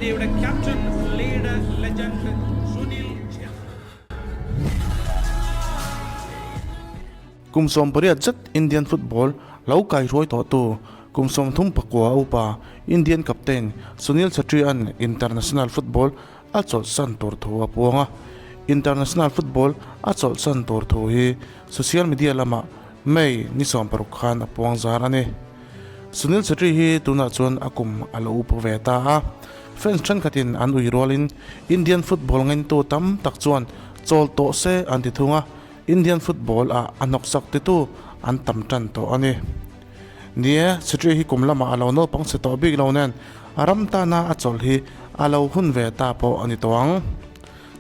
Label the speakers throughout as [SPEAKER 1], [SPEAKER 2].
[SPEAKER 1] ഇന്ത്യയുടെ captain leader legend Sunil Chhetri
[SPEAKER 2] Kum 18 zet Indian football lo kaihruai tawhtu kum 34 upa Indian captain Sunil Chhetri-a'n international football a chawlhsan tur thu a puang a. International football a chawlhsan tur thu hi social media lamah May ni 16 khan a puang zar a ni. Sunil Chhetri hi tunah chuan a kum a lo up ve ta a, fans thenkhatin an ui rualin Indian football ngaintu tam tak chuan chawl tawh se an ti thung a, Indian football ah a hnawksak titu an tam tan tawh a ni. Ni e, Chhetri hi kum lamah a lo naupang chhe tawh bik lo nen a ram tana a chawlh hi a lo hun ve ta pawh a ni tawh ang.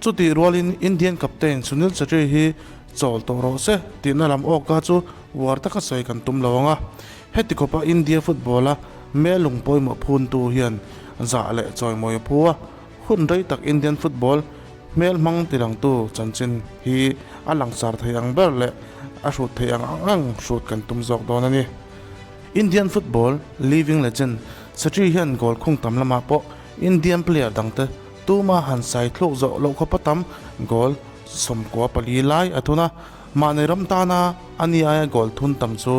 [SPEAKER 2] Chutih rualin Indian captain Sunil Chhetri hi chawl tawh rawh se tihna lam awka chu uar taka sawi kan tum lo ang a. Heti khawpa India football-a melung pawimawh phuntu hian zah leh chawimawi a phu a, hun rei tak Indian football hmel hmang tilangtu chanchin hi a langsar thei ang ber leh a hrut thei ang ang hrut kan tum zawk dawn a ni. Indian football living legend Chhetri hian goal khung tam lamah pawh Indian player dangte tuma han sai thluk zawh loh khawpa tam goal 94 lai a thun a. Mahni ram tana a ni aia goal thun tam chu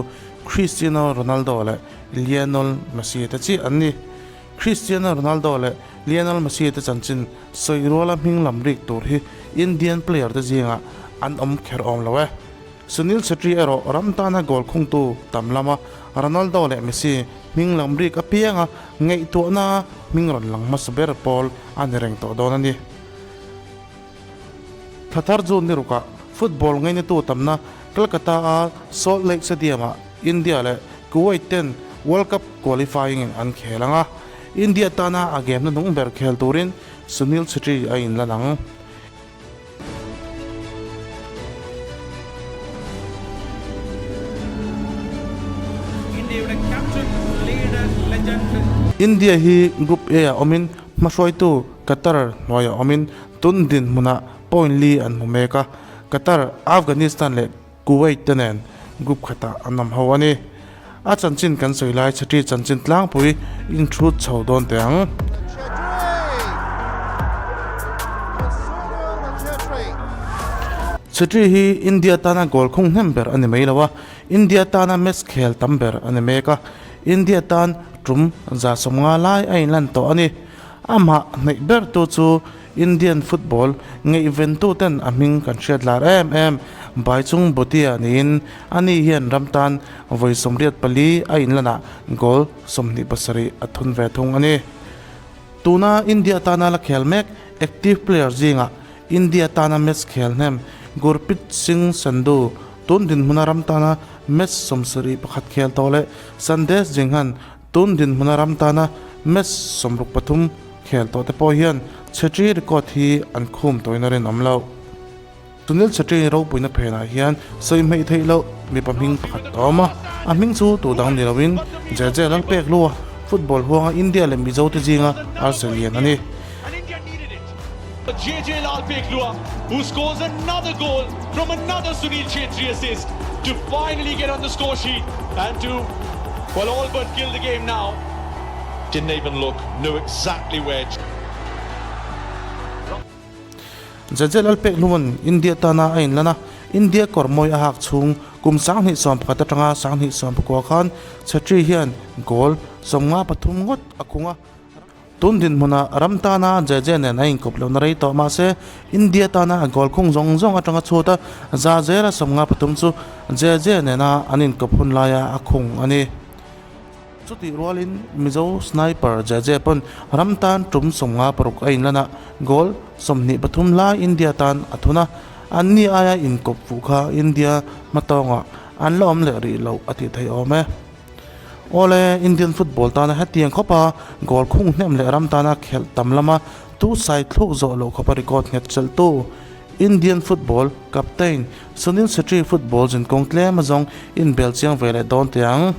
[SPEAKER 2] Cristiano Ronaldo leh Lionel Messi te chiah an ni. Cristiano Ronaldo leh Lionel Messi te chanchin sawi ruala hming lam rik tur hi Indian player te zingah an awm kher awm lo e. Sunil Chhetri erawh ram tana goal khungtu tam lama Ronaldo leh Messi hming lam rik apianga ngaihtuahna hming rawn lang hmasa ber pawl a ni reng tawh dawn a ni. Thlathar June ni rukah football ngainatu tamna Kolkata-a Salt Lake Stadium-ah India leh Kuwait ten World Cup qualifying an khel ang a, India tana a game hnuhnung ber khel turin Sunil Chhetri a inlan ang.
[SPEAKER 1] India-യുടെ captain leader legend
[SPEAKER 2] India hi Group A-ah awmin hmahruaitu Qatar hnuaiah awmin tun dinhmunah point li an hmu mek a, Qatar, Afghanistan leh Kuwait te nen group khatah an awm ho a ni. A chanchin kan sawi lai Chhetri chanchin tlangpui in thut chho dawn teh ang. Chhetri hi India tana goal khung hnem ber a ni mai lo a, India tana match khel tam ber a ni mek a, India tan tum 150 lai a inlan tawh a ni. Amah hnaih bertu chu Indian football ngaihventuten a hming kan hriat lar em em Baichung Bhutia niin ani hian ram tan vawi 84 a inlanah goal 27 a thun ve thung a ni. Tuna India tana la khel mek active player zingah India tana match khel hnem Gurpreet Singh Sandhu tun dinhmuna ram tana match 71 khel tawh leh Sandesh Jinghan Tun dinhmuna ram tana match 63 khel tawh te pawh hian Chhetri record hi an khum tawhin a rinawm loh. Sunil Chhetri ropuina phenah hian sawi hmeih theih loh mipa hming pakhat a awm a, a hming chu tu dang ni loin JJ Lalpeklua, football huanga India leh Mizo te zinga arsa lian a ni.
[SPEAKER 3] JJ Lalpeklua who scores another goal from another Sunil Chhetri assist to finally get on the score sheet and to well all but kill the game now. Didn't even look, knew exactly where.
[SPEAKER 2] JJ Lalpeklua'n India tana a inlan a, India kawr mawi a hak chhung kum 2011 atanga 2019 khan Chhetri hian goal 53 ngawt a khung a. Tun dinhmunah ram tana JJ nen a inkawp lohna rei tawh mahse India tana a goal khung zawng zawng atanga chhut a, za zela 53 chu JJ nena an inkawp hun laia a khung a ni. Chutih rualin Mizo sniper JJ pawn ram tan tum 56 a inlan a, goal 23 lai India tan a thun a, anni aia inkawp fuh kha India hmatawngah an la awm leh rih loh a tih theih awm e. Awle, Indian football tana hetiang khawpa goal khung hnem leh ram tana khelh tam lama tu sai thluk zawh loh khawpa record nghet chelhtu Indian football captain Sunil Chhetri football zinkawng tlem azawng inbel chiang ve leh dawn teh ang.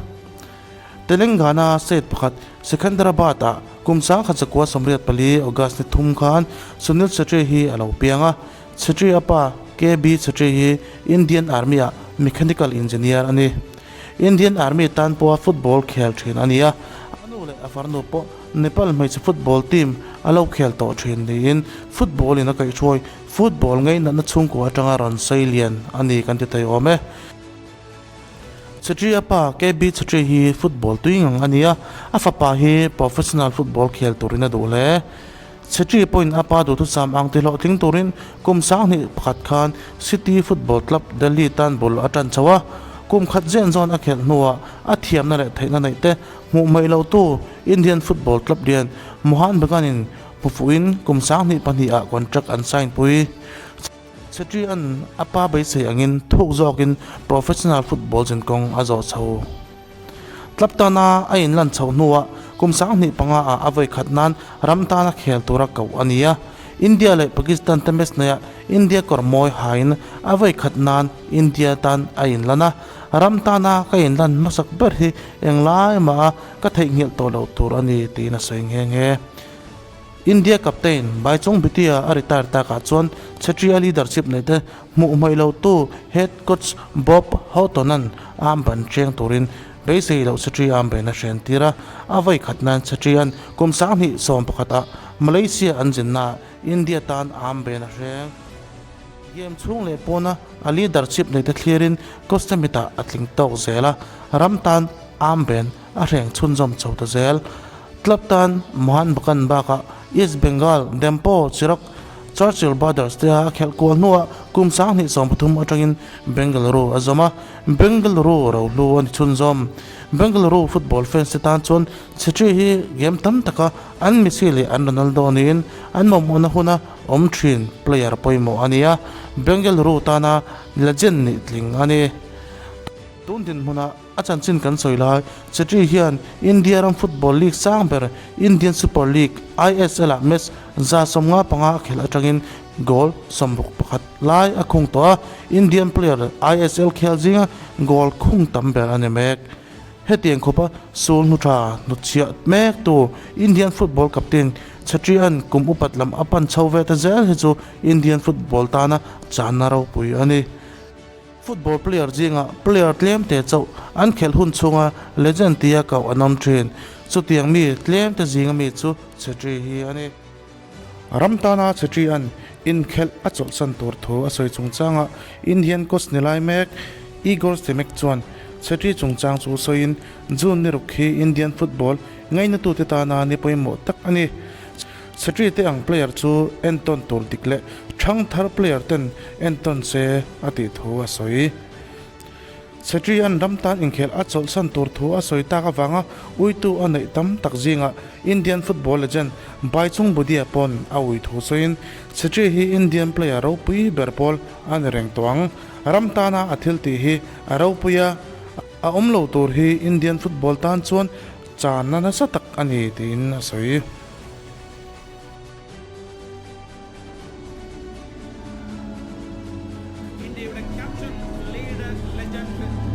[SPEAKER 2] Telangana state pakhat Secunderabad-ah kum 1984 August ni thum khan Sunil Chhetri hi a lo piang a, Chhetri a pa KB Chhetri hi Indian Army-ah mechanical engineer a ni. Indian Army tan pawha football khel thin a ni a. A nu A nu leh a farnu pawh Nepal hmeichhe football team a lo khel tawh thin niin football in a kaihhruai football ngeinatna chhungkua atanga rawn sei lian a ni kan ti thei awm e. Chhetri a pa KB Chhetri hi football tui ngang a ni a, a fapa hi professional football khel turin a duh hle. Chhetri pawhin a pa duhthusam ang ti hlawhtling turin kum 2001 khan City Football Club Delhi tan bul a tan chho a, kum khat zen zawn a khelh hnuah a thiamna leh theihna neih te hmuh hmaih lotu Indian Football Club lian Mohan Bagan-in hmu fuhin kum 2002 ah contract an sign pui. Chhetri-a'n a pa beisei angin thuk zawkin professional football zinkawng a zawh chho. Club tana a inlan chhoh hnuah kum 2005 ah a vawi khat nan ram tana khel tura koh a ni a. India leh Pakistan te match neiah India kawr mawi hain a vawi khat nan India tan a inlan a. Ram tana ka inlan hmasak ber hi englai mah a ka theihnghilh tawh loh tur a ni tiin a sawi nghe nghe. India captain Baichung Bhutia a retire takah chuan Chhetri-a leadership nei te hmuh hmaih lo tu head coach Bob Houghton-a'n armband cheng turin beisei loh Chhetri armband a hren tir a, a vawi khat nan Chhetri-a'n kum 2011 ah Malaysia an zinnaah India tan armband a hreng. Game chhung leh pawna a leadership nei te thlirin coach te mitah a tling tawk zel a, ram tan armband a hreng chhunzawm chho ta zel. Club tan Mohan Bagan bakah East Bengal, Dempo, Chirag, Churchill Brothers te a khelh kual hnuah kum 2013 atangin Bengaluru a zawm a, Bengaluru rohlu a ni chhunzawm. Bengaluru football fans te tan chuan Chhetri hi game tam taka an Messi leh an Ronaldo niin an mamawhna huna awm thin player pawimawh a ni a, Bengaluru tana legend nih tling a ni. Tun dinhmunah. A chanchin kan sawi lai, Chhetri hian India ram football league sang ber Indian Super League, ISL, ah match 155 a khelh atangin goal 61 lai a khung tawh a, Indian player ISL khel zinga goal khung tam ber a ni mek. Hetiang khawpa sul hnu tha hnutchhiah mek tu Indian football captain Chhetri-a'n kum upat lam a pan chho ve ta zel hi chu Indian football tana channa ropui a ni. Football player zingah player tlem te chauh an khelh hun chhunga legend tia koh an awm thin. Chutiang mi tlem te zinga mi chu Chhetri hi a ni. Ram tana Chhetri-a'n inkhelh a chawlhsan tur thu a sawi chungchangah Indian coach ni lai mek Igor Stimac chuan Chhetri chungchang chu sawiin June ni ruk hi Indian football ngainatute tana ni pawimawh tak a ni. Chhetri te ang player chu entawn tur dik leh thangthar player ten entawn se a tih thu a sawi. Chhetri an ram tan inkhelh a chawlhsan tur thu a sawi tak avanga uitu a neih tam tak zingah Indian football legend Baichung Budia pawn a ui thu sawiin Chhetri hi Indian player ropui ber pawl a ni reng tawh ang. Ram tana a thil tih hi a ropui a, a awm lo tur hi Indian football tan chuan channa nasa tak a ni tiin a sawi.
[SPEAKER 1] India captain leader legend.